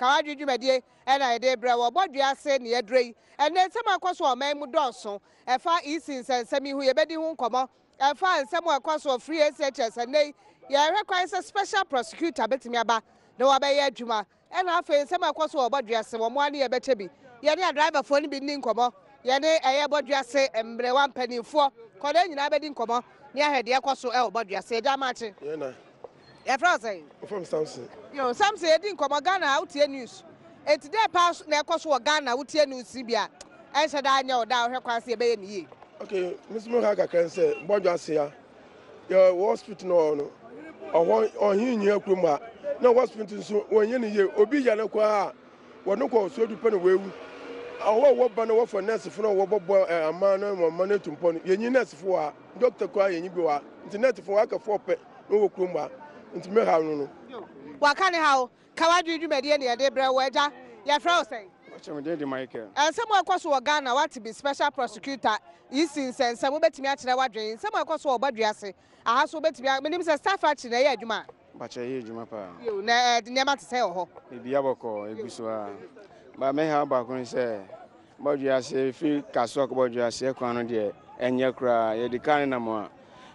Kawadwe dwumadie ɛna yɛde brɛ wɔ bɔdwe ase ne yɛdurɛ yi. Ɛnɛ nsɛm a ɛkɔ so wɔ ɔman mu dɔɔso. Ɛfa EC nsɛnsɛm yi ho yɛbɛdi ho nkɔmmɔ. Ɛfa nsɛm a ɛkɔ so wɔ free SHS ɛnɛ yi yɛhwɛ kwan sɛ special prosecutor bɛtumi aba na wabɛyɛ adwuma. Ɛna afei nsɛm a ɛkɔ so wɔ bɔdwe ase wɔn ani yɛbɛkyɛ bi. Yɛne adriverfoɔ no bi nni nkɔmmɔ. Yɛne ɛyɛ bɔdwe ase mmerewa mpanimfoɔ kɔda nyinaa bɛdi nkɔmmɔ ne ahwɛ deɛ ɛkɔ so ɛwɔ bɔdwe ase. Agya Maakye. Yɛna. Yɛfrɛ wo sɛn? Wɔfrɛ me Samson. Yo, Samson yɛdi nkɔmmɔ Ghana a wotie news. Enti dɛ paa na ɛkɔ so wɔ Ghana wotie news bi a ɛnhyɛ daa nyɛ wo da a wohwɛ kwan sɛ yɛbɛyɛ ne yie. Okay, me nso me ha kakra sɛ bɔdwe ase a yɛ wɔ hospital no hɔ no ɔhɔ ɔhe nyia kurom ha na hospital nso wɔnyɛ ne yie obi yare koraa a wɔde kɔ sodu pɛ na wɔawu ɔwɔ a wɔba na wɔfa nɛɛsefo na wɔbɔbɔ aman no ma ɔman no atu mpɔ no yɛnyi nɛɛsefo wɔ ha dɔkta koraa yɛnyi bi wɔ ha nti nɛɛsefo wɔaka fɔ pɛ na wɔwɔ kurom ha nti me ha no no. Waka ne ha o kawadwe dwumadie ne yɛde brɛ wo agya yɛfrɛ wo sɛn? Ɔkyɛ me din de Michael. Nsɛm a ɛkɔ so wɔ Ghana wate bi special prosecutor EC nsɛnsɛm wobɛtumi akyerɛ w'adwene nsɛm a ɛkɔ so wɔ bɔdwe ase aha so wobɛtumi menim sɛ star factory na ɛyɛ adwuma a. Mpakyɛ ɛyɛ adwuma paa. Yo, na ɛde nneɛma te sɛ wɔ hɔ. Biribi abɔkɔ egu so a. Ba me ha baako ne sɛ bɔdwe ase firi Kasoa kɔ bɔdwe ase kwan no deɛ ɛnyɛ koraa yɛde kaa ne nam a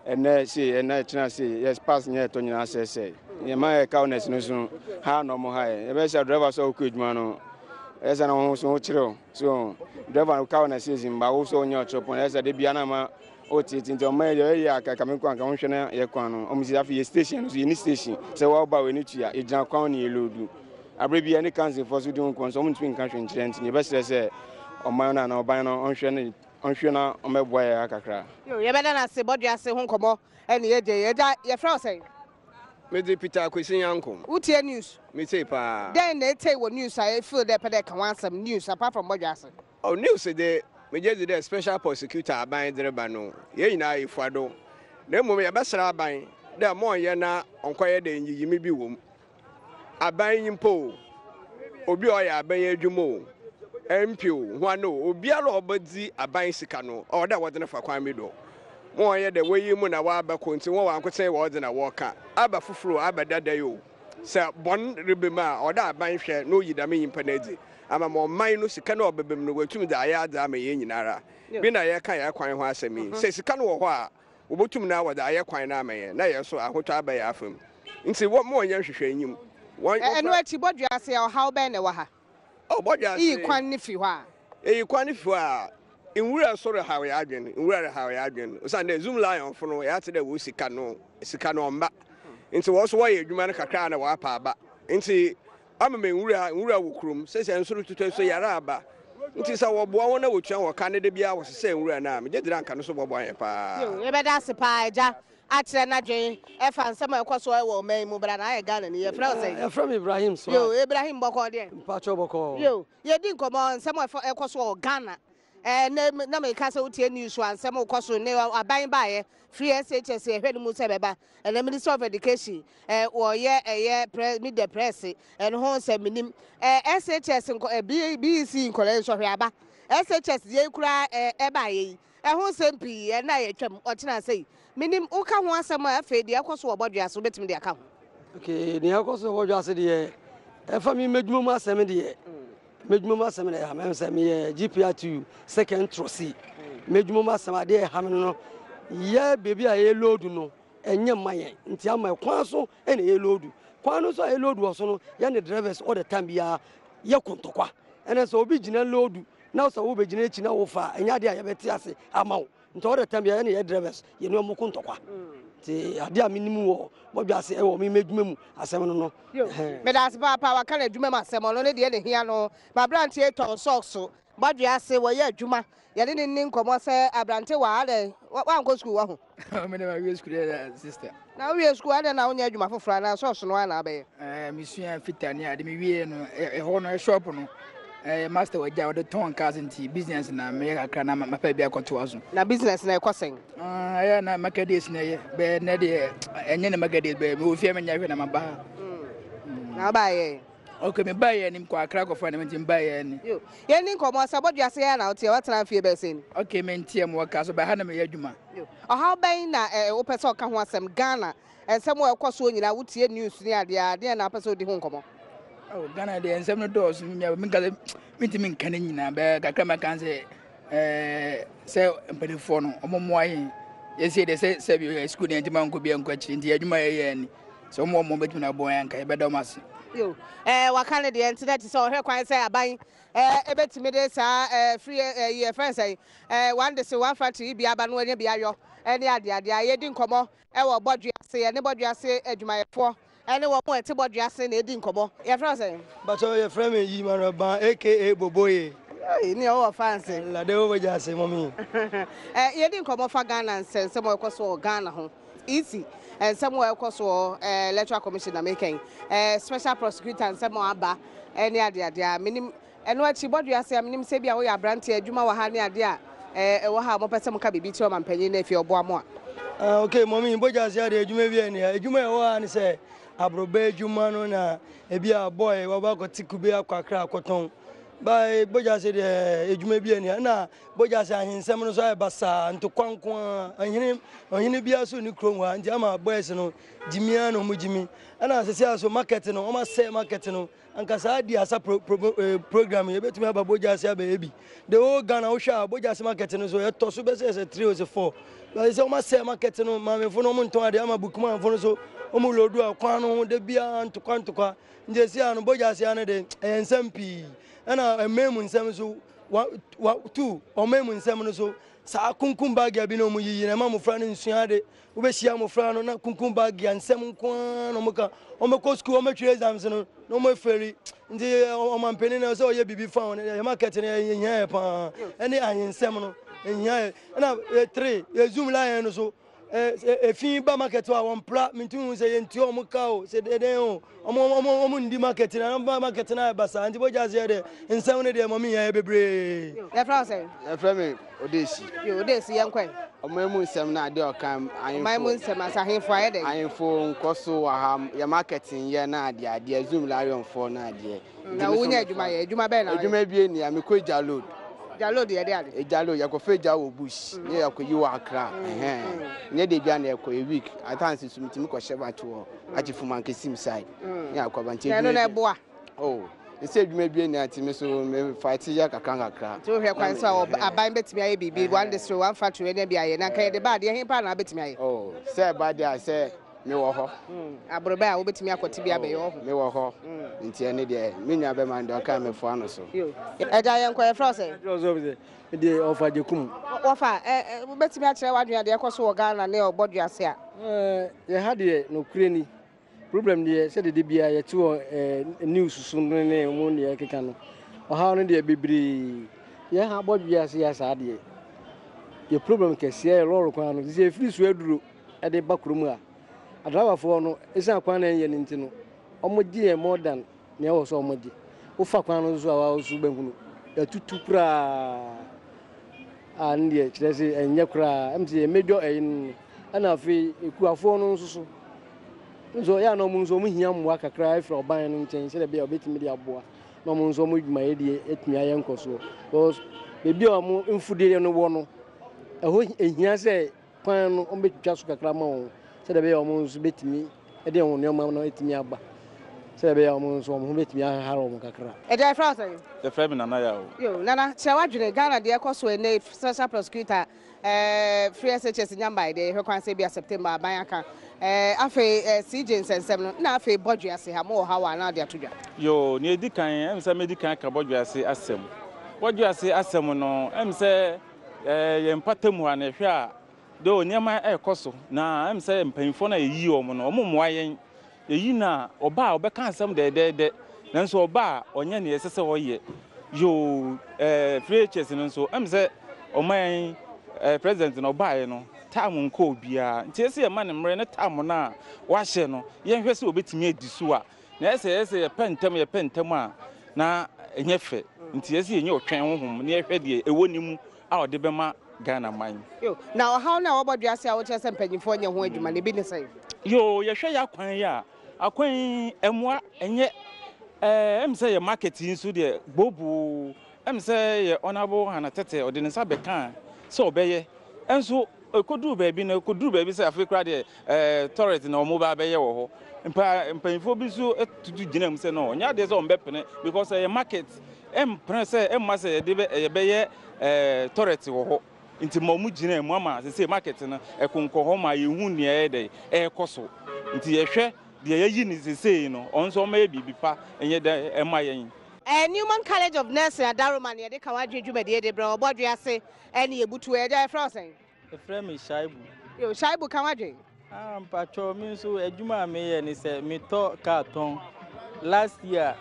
ɛnɛ sei ɛnɛ ɛkyena sei yɛ pass nyɛ ɛtɔ nyinaa sɛsɛe nneɛma yɛ car owners no so ha na ɔmo ha yɛ yɛbɛyɛ sɛ driver sɛ ɔkɔ adwuma no ɛyɛ sɛ na wɔn so kyerɛw so driver no car owners yɛ zimba wo so ɔnyɛ ɔkyerɛ pɔn ɛyɛ sɛ de bia na ma ɔtieti nti ɔmo yɛ ɛyɛ akaka me kwan ka wɔn hwɛ na yɛ kwan no ɔmo si afei yɛ station no so yɛ ni station sɛ wɔba wɔ ani tua yɛgyina kwan ne yɛ loodu abere bi ɛne council fo so di ho nkɔn so ɔmo ntumi nka hwɛ nkyerɛ nti yɛbɛsrɛ sɛ ɔman no anaa ɔban no ɔnhwɛ ne ɔnhwɛ na ɔmɛboa yɛ kakra. Yo, yɛbɛda no ase bɔdwe ase ho nkɔmmɔ ɛne yɛgye yɛgya yɛfrɛ wo sɛn? Mede Peter Akwesi Nyanko. Wotie news? Metie paa. Dɛn na ɛtei wɔ news a ɛfeel dɛ pɛ dɛ ka ho asɛm news apart from bɔdwe ase? Oh, news de megye di dɛ special prosecutor aban de reba no yɛn nyinaa yɛfua do na mmom yɛbɛsrɛ aban dɛ ma ɔnyɛ na ɔnkɔyɛ dɛ nyiyimi bi wɔ mu. Aban nyimpa o, obi a ɔyɛ aban adwuma o, MP o, hwan o, obiara a ɔbɛdzi aban sika no, ɔwɔ dɛ wɔdze no fa kwan bi do. Ma ɔnyɛ dɛ woeyi mu na wɔaba ko ntsi hɔn wankotsee wɔdze na wɔreka. Aba fofor o, aba dada yi o, sɛ bɔn reba mu a, ɔwɔ dɛ aban hwɛ na oyi dɛm nyimpa no edzi ama ma ɔman no sika no a ɔbɛba mu no oetum dze ayɛ adze ama hɛn nyinara. Bi na yɛreka hɛn kwan ho asɛm yi, sɛ sika no wɔ hɔ a, wobotum na wɔdze ayɛ kwan no ama hɛn na hɛn so ahotɔ aba hɛn afamu. Ntsi wɔ ma wɔnyɛ nhwehwɛenyim. Wɔn Ɛno akyi bɔdwe ase a ɔhaw bɛn na ɛwɔ ha? Oh, bɔdwe ase. Iyi kwan no fi hɔ a. Eyi kwan no fi hɔ a, nwura so rehaw hɛn adwen, nwura rehaw hɛn adwen. Osiandɛ Zoomlion fo no, yɛatse dɛ hɔn sika no, sika no ɔmmba. Ntsi hɔn so wɔyɛ edwuma no kakra a na wɔapa aba. Ntsi Ama me nwura, nwura wɔ kurom. Sɛsɛ nsu rototɔ nso yare aba. Nti sɛ wɔboa wɔn na wɔtua wɔn ka ne da biara wɔsesɛ nwura no a, megye di dɛ anka no so bɔboa yɛn paa. Yo, yɛbɛda ase paa agya akyerɛ n'adwen ɛfa nsɛm a ɛkɔ so ɛwɔ ɔman yi mu bra na ayɛ Ghana ni yɛfrɛ wo sɛn? Yɛfrɛ me Ibrahim Suraj. Yo, Ibrahim bɔkɔɔ deɛ? Mpakyɛw bɔkɔɔ. Yo, yɛdi nkɔmmɔ nsɛm a ɛkɔ so wɔ Ghana. Ɛɛ na meka sɛ wotie news so a nsɛm rekɔ so ne aban baeɛ free SHS yɛhwɛ no mu sɛ bɛba ɛnɛ Ministry of Education ɛɛ wɔyɛ ɛyɛ press media press ɛno ho nsɛm menim ɛɛ SHS nkɔ ɛ BEC nkɔla nsɔhwɛ aba SHS deɛ yi koraa ɛɛ ɛbaeɛ yi ɛho nsɛm pii ɛna yɛtwam ɔkyena sɛ yi menim woka ho asɛm a afei deɛ ɛkɔ so wɔ bɔdwe ase wobɛtumi de aka ho. Okay, deɛ ɛkɔ so wɔ bɔdwe ase deɛ ɛfa me mɛdwuma mu asɛm deɛ M'adwuma mu asɛm na ɛha me sɛ meyɛ GPRTU second trustee. M'adwuma mu asɛm adeɛ ɛha me no yɛ baabi a yɛ load no ɛnyɛ mma yɛn nti ama kwan so ɛna yɛ load kwan no nso a yɛ load wɔ so no yɛ ne drivers all the time biara yɛ kontɔkwa ɛna sɛ obi gyina load na sɛ wobɛgyina akyi na wofa ɛnyɛ adeɛ a yɛbɛte ase ama wo Nti all the time yɛne yɛ drivers yɛne ɔmo ko ntɔkwa. Nti adeɛ a menim wɔ bɔdwa ase ɛwɔ me m'adwuma mu asɛm no no. Meda ase paapa waka n'adwuma mu asɛm ɔno ne deɛ na ehia no. M'aberanteɛ tɔn socks bɔdwe ase wɔyɛ adwuma yɛne no nni nkɔmmɔ sɛ aberante wa adɛn wankɔ sukuu wahu. Me de ma wie sukuu dɛ sister. Na wowie sukuu adɛn na wonyɛ adwuma foforɔ anaa socks no ara na wobɛyɛ? Ɛɛ mesua fita ne ade mewie no ɛhɔ no shop no ɛɛ master wagya ɔde tɔn cars nti business na meyɛ kakra na mapɛ bi akɔtoa so. Na business na ɛkɔ sɛn? Ɛyɛ na market days na ɛyɛ bɛɛ nɛ deɛ ɛnyɛ ne market days bɛɛ mewɔ fie menyɛ hwɛ na maba ha. Na wobaayɛ? Ok mebaayɛ ni mekɔ Accra kɔfa ne nti mebaayɛ ni. Yo yɛnni nkɔmmɔ sɛ bɔdwe ase yɛ na woteɛ woatena mfie bɛɛ sɛn ni? Ok menteɛ mewɔ kaa so bɛha na meyɛ adwuma. Yo ɔhaw bɛn na wopɛ sɛ ɔka ho asɛm Ghana Nsɛm a ɛkɔ soɔ nyinaa wotie news ne adeɛ a, deɛn na wopɛ sɛ wodi ho nkɔmmɔ? Oh, Ghana deɛ nsɛm no dɔɔso menka sɛ mentumi nka no nyinaa bɛɛ kakra mɛka sɛ ɛɛ sɛ mpanimfoɔ no wɔn mmoa yɛn yɛsie deɛ sɛ sɛ bi yɛ sukuu deɛ ntoma nkɔ bi nkɔ akyiri nti adwuma yɛ yɛ ni sɛ wɔn wɔn bɛtumi na aboa yɛn nka yɛbɛda wɔn ase. Yo, ɛɛ waka ne deɛ nti na ti sɛ ɔhwɛ kwan sɛ aban ɛɛ ebetumi de saa ɛɛ firi ɛɛ yɛ fɛn sɛ ɛɛ one district one factory yi bi aba no wɔnyɛ bi ayɔ ɛne adeade a yɛdi nkɔmɔ ɛwɔ bɔdwe ase yɛne bɔdwe ase adwumayɛfoɔ ɛne wɔn a ɛte bɔdwe ase na edi nkɔmɔ. Yɛfrɛ wo sɛn? Bàtɔ yɛfrɛ me Emmanuel Ban aka Boboye. Hey, ne ɔwɔ fans. Lade wo bɛgya ase mɔmi. Eh, yɛdi nkɔmɔ fa Ghana nsɛnsɛm a ɛkɔ so wɔ Ghana ho. EC nsɛm a ɛkɔ so wɔ eh, Electoral Commission na meka yi. Eh, Special Prosecutor nsɛm a aba ɛne adeade a menim. Ɛno akyi bɔdwe ase a menim sɛ bi a woyɛ aberanteɛ adwuma wɔ ha ne adeɛ a eh, ɛwɔ ha a mopɛ sɛ moka biribi kyerɛ ɔmampanyin na afei ɔboa mo a. Ah, okay, mɔmi, bɔgya ase adeɛ adwuma bi ɛni ha. Adwuma ɛwɔ ha ne sɛ aborɔbɛ adwuma no na ebi a boy wɔba akɔte kube akɔ akra akɔtɔn. Ba bɔgya ase deɛ adwuma bi ɛni ha. Na bɔgya ase ahensɛm no so ayɛ basaa, ntokwa nko ara. Ɔhene ɔhene biara so ne kurom ha nti ama boys no gyimi ara na wɔn gyimi. Ɛna sisi aso market no wɔn asɛe market no. Anka saa di asa pro, pro, eh, program yi ebetumi aba bogya ase abɛyɛ bi. The whole Ghana wohwɛ a bogya ase market no so ɛtɔ so bɛsɛ sɛ three or four. But sɛ wɔn asɛe market no maamefo no wɔn ntɔn adeɛ ama bukumanfo no so wɔn lodu a kwan no ho de biara ntokwa ntokwa. Nti esi ano bogya ase ano de ɛyɛ nsɛm pii. Ɛna ɛmɛn mu nsɛm so wa wa two ɔmɛn mu nsɛm no so saa kunkum bag bi na wɔn yiyi na ɛma mmɔfra no nsua ade. Wobɛhyia mmɔfra no na kunkum bag a nsɛm nko ara na wɔka. Wɔbɛkɔ sukuu, wɔbɛtwerɛ exams no na wɔafeli. Nti ɔmampanin no sɛ ɔyɛ biribi fa ho no, yɛ market no ɛhia yɛ paa. Ɛne ahensɛm no ɛhia yɛ. Ɛna three, yɛ zoom line no so efi ba market hɔ a wɔmpra. Mentumi hu sɛ yɛntua wɔn ka o, sɛ dɛn o. Wɔn wɔn wɔn ndi market na wɔn market na ayɛ basaa nti bɔgya aseɛ deɛ nsɛm no deɛ mɔmi yɛn yɛ bebree. Yɛfrɛ wo sɛn? Yɛfrɛ me Odesi. Yo, Odesi yɛn kɔɛ. Ɔman mu nsɛm na adeɛ ɔka ahemfo. Ɔman mu nsɛm asa ahemfo ayɛ dɛn? Ahemfo nkɔ so wɔ ha yɛ marketing yɛ na adeɛ adeɛ zoom lion foɔ na adeɛ. Na wonya adwuma yɛ adwuma bɛn na woyɛ? Adwuma bi ni a mekɔ gya load. Gya load yɛ de ade? Gya load yɛkɔfa gya wɔ bush ne yɛkɔyi wɔ Accra. Nyɛ de bia na yɛkɔ a week at times so metumi kɔhyɛ bato hɔ agye fom ankesim side ne akɔba nti adwuma na ɛboa. Oh, nsɛ adwuma bi ni ati me so me fight yɛ kakra kakra. Nti wohwɛ kwan sɛ aban bɛtumi ayɛ biribi one district one factory ne bi ayɛ na nka yɛde ba adeɛ he paa na abɛtumi ayɛ? Oh, sɛ ɛba deɛ a sɛ mewɔ hɔ. Aborɔbɛ a wobɛtumi akɔte bi abɛyɛ wɔ ho. Mewɔ hɔ. Nti ɛne deɛ me nua bɛma no deɛ ɔka mefoa no so. Agya yɛnkɔ yɛfrɛ wo sɛn? Deɛ ɔfa Gyekum. Wɔfa wobɛtumi akyerɛ w'adwene adeɛ ɛkɔ so wɔ Ghana ne ɔbɔdwe ase a? Yɛ ha deɛ nokorɛ ni problem deɛ sɛ dede biara yɛte wɔ news so no ne mu deɛ ɛkeka no ɔhaw no deɛ bebree yɛ ha bɔdwe ase yɛ saa deɛ yɛ problem kɛseɛ yɛ lɔɔre kwan no sɛ ɛfiri so aduro de ba kurom a, adraivafoɔ no, ɛsiane kwan no ɛnyɛ no nti no, wɔgye yɛn more than nea ɛwɔ sɛ wɔgye. Wofa kwan no nso a, wo nso wobɛhunu. Yɛatutu koraa a ne deɛ kyerɛ sɛ ɛnyɛ koraa. Ɛm sɛ yɛ major ɛyi no. Ɛna afei ekuafoɔ no nso so nso ɛyɛ a na wɔn nso wɔn hia mmoa kakra afiri ɔban no nkyɛn sɛdeɛ ɛbɛyɛ a wɔbɛtumi de aboa na wɔn nso wɔn adwumayɛ deɛ atumi ayɛ nkɔsoɔ. Because baabi a wɔn mfudeɛ no wɔ no, ɛhɔ ehia sɛ Kwan no, wɔbɛtwitwa so kakra ama wɔn sɛdeɛ ɛbɛyɛ a wɔn nso bɛtumi de wɔn nneɛma no atumi aba, sɛdeɛ ɛbɛyɛ a wɔn nso wɔn ho bɛtumi ahahare wɔn kakra. Agya, yɛfrɛ wo sɛn? Yɛfrɛ me Nana Yaw. Yo, Nana, kyerɛ w'adwene, Ghana deɛ ɛkɔ so ɛnnɛ yi, special prosecutor eh, free SHS nya mbae deɛ, yɛhwɛ kwan sɛ ebia September aban aka eh, afei eh, CJ nsɛnsɛm no, na afei bɔdwe ase ha, mowɔ haw a na wode ato dwa. Yo, nea ɛdi kan, ɛm sɛ mɛdi kan aka bɔdwe ase asɛm. Bɔdwe ase asɛm no, ɛm sɛ Yɛn mpata mu ha no, yɛhwɛ a, though nneɛma rekɔ so, na ɛm sɛ mpanyinfoɔ no a yɛyi wɔn no, wɔn mmoa yɛn. Yɛyi no a, ɔba a ɔbɛka asɛm dɛɛdɛɛdɛ, nanso ɔba a ɔnyɛ nea ɛsɛ sɛ ɔyɛ. Yoo, ɛɛ free HS no nso, ɛm sɛ ɔman ɛɛ president no ɔbaeɛ no, time nkɔ obiara. Nti ɛsɛ yɛma no mmerɛ ne time no a wahyɛ no, yɛnhwɛ sɛ ɔbɛtumi adi so a. Na ɛsɛ yɛ sɛ yɛpɛ ntɛm yɛpɛ ntɛm a, na ɛnyɛ fɛ. Nti ɛsɛ yɛnya ɔtwɛn honhom na yɛhwɛ deɛ ɛwɔ ne mu a ɔde bɛma Ghana man. Yo, na ɔhaw no a wɔbɔ dua ase a wokyerɛ sɛ mpanyimfoɔ nyɛ ho adwuma no, ebi ne sɛn? Yo, yɛhwɛ yɛ akwan yi a, akwan yi ɛmmoa, ɛnyɛ. Ɛɛ, ɛm sɛ yɛ market yi nso deɛ, booboo. Ɛm sɛ yɛ Honourable Hannah Tetteh, ɔde ne nsa bɛkaa sɛ ɔbɛyɛ. Ɛnso. Ɛkɔduruu baabi no, ɛkɔduruu baabi sɛ afei koraa deɛ ɛɛ toilet na wɔn ba abɛyɛ wɔ hɔ. Mpa mpanyinfoɔ bi nso tutu gyina mu sɛ no, ɔnyɛ adeɛ sɛ wɔn bɛpene because ɛyɛ market, ɛmpene sɛ ɛmma sɛ yɛde bɛ yɛbɛyɛ ɛɛ toilet wɔ hɔ. Nti ma wɔn gyina mu ama sese market no ɛkonkɔ hɔ ma yɛhu nea ɛyɛ dɛ ɛrekɔ so. Nti yɛhwɛ deɛ yɛayi no sesei no, wɔn nso wɔmmɛyɛ biribi pa nyɛ dɛ ɛma yɛn. Ɛyɛ Newman College of Nursing Adaroma na yɛde ka w'adwene dwumadie de brɛ wo. Bɔdwe ase ɛne yɛbutu. Agya yɛfrɛ wo sɛn? Yɛfrɛ me Shaibu. Yo, Shaibu ka w'adwene. Ah, mpakyɛw me nso adwuma a meyɛ ne sɛ metɔ kaa tɔn. Last year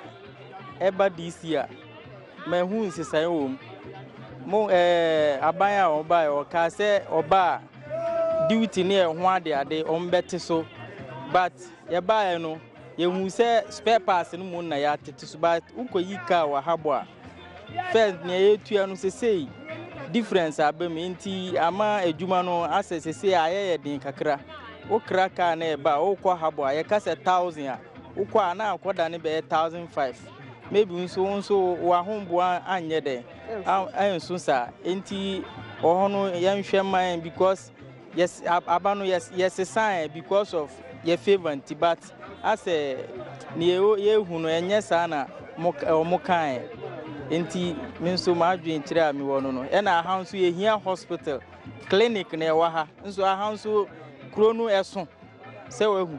ɛba this year mahu nsesaeɛ wɔ mu. Mo ɛɛ aban a ɔbaeɛ ɔkaa sɛ ɔba a duty ne ɛho adeade ɔmbɛte so but yɛbaeɛ no Yɛhuu sɛ spare parts no mu na yɛatete so but wokɔyi car wɔ ha bɔ a first nea yɛtua no sesei difference aba mu nti ama adwuma no asɛ sesei ayɛ yɛ den kakra. Wokra car na ɛba a wokɔ ha bɔ a yɛka sɛ thousand a wokɔ a na akɔda ne bɛyɛ 1005 maybe nso wo nso w'ahomboa anyɛ dɛn ɛnso saa nti wɔ hɔ no yɛnhwɛ mma yɛn because Yes aba no yes yɛsesaɛ because of yɛ favour nti but asɛ nea yɛhu no ɛnyɛ saa na mo wɔn kaeɛ nti me nso m'adwene kyerɛ a mewɔ no no ɛna aha nso yɛhia hospital clinic na ɛwɔ ha nso aha nso kuro no ɛso sɛ wahu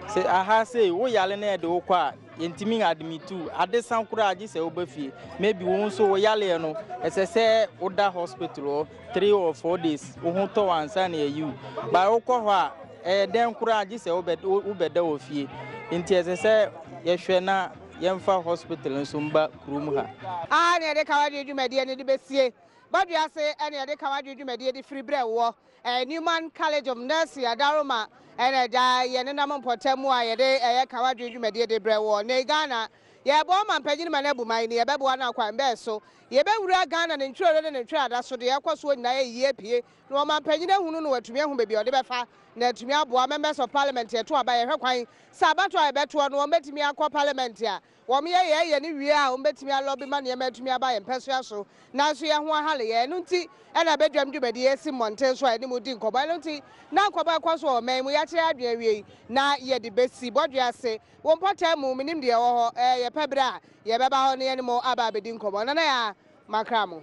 sɛ aha sei wo yale na ɛde wo kɔ a yɛntumi admit wo adesa koraa gye sɛ woba fie maybe wo nso wo yaleɛ no ɛsɛ sɛ woda hospital hɔ 3 or 4 days wo ho tɔ wo ansa na yɛyi wo ba wokɔ hɔ a ɛyɛ dɛn koraa gye sɛ wobɛda wɔ fie nti ɛsɛ sɛ yɛhwɛ na yɛmfa hospital nso mba kurom ha. Aha ne yɛde kawadwe dwumadie no de bɛsie. Bɔdwe ase ne yɛde kawadwe dwumadie de firi berɛ wɔ Newman College of Nursing Adaroma ɛna agya yɛnenam mpɔtam mu a yɛde ɛyɛ kawadwe dwumadie de brɛ wɔ ne Ghana. Yɛbɔ ma mpanyin ma no abu man ne yɛbɛboa no akwan bɛɛ so. Yɛbɛwura Ghana ne ntwerɛ ne ne ntwerɛ so deɛ ɛkɔ soɔ nyinaa yɛ yie pie na ɔma mpanyin ahunu no watumi ahu baabi a ɔde bɛfa na atumi aboa members of parliament. Yɛto aba, yɛhwɛ kwan sɛ abato a yɛbɛtoɔ no wɔn bɛtumi akɔ parliament a wɔn yɛ yɛyɛ ne wie a wɔn bɛtumi alobby ma nneɛma atumi aba yɛn mpɛsoa so, nanso yɛn ho ahale yɛn. Ɛno nti ɛna bɛdwam dwumadie esi mmɔnten so a yɛne mu di nkɔmɔ. Ɛno nti na nkɔmɔ ɛkɔ so wɔ ɔman mu yɛakyerɛ adwene awie yi na yɛde bɛsi bɔdwe ase wɔn mpɔtam mu. Menim deɛ ɛwɔ hɔ. Yɛpɛ berɛ a yɛbɛba hɔ ne yɛne mo aba abɛdi nkɔmɔ. Nana yɛ a makra mo.